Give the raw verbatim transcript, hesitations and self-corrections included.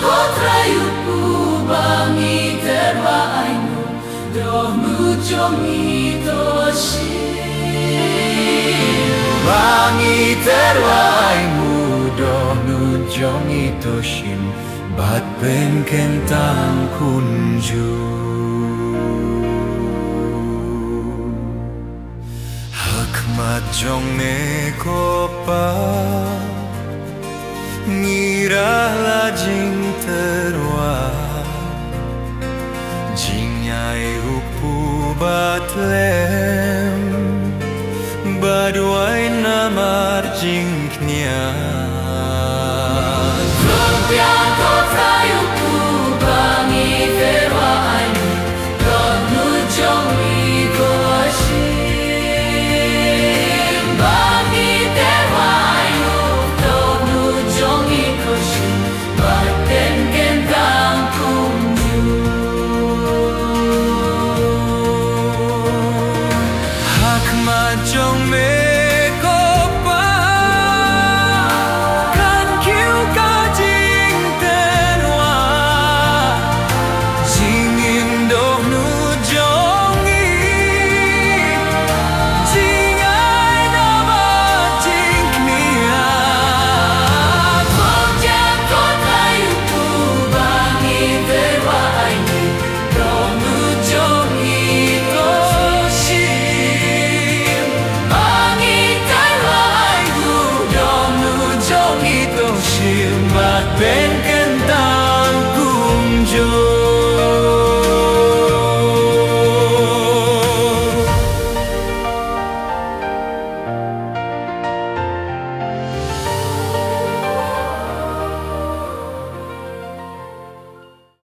Ko Trai, U Kpu ba ngi tyrwa, ai nguh dohnud jong ngi to shim. Ba ngi tyrwa, ai nguh dohnud jong ngi to shim, bad pynkyntang kumjuh. Ha khmat jong me ko Pa, ngi rah la jingtyrwa, jingïaid, U Kpu, ba tlem, ba duwai namar jingkñia.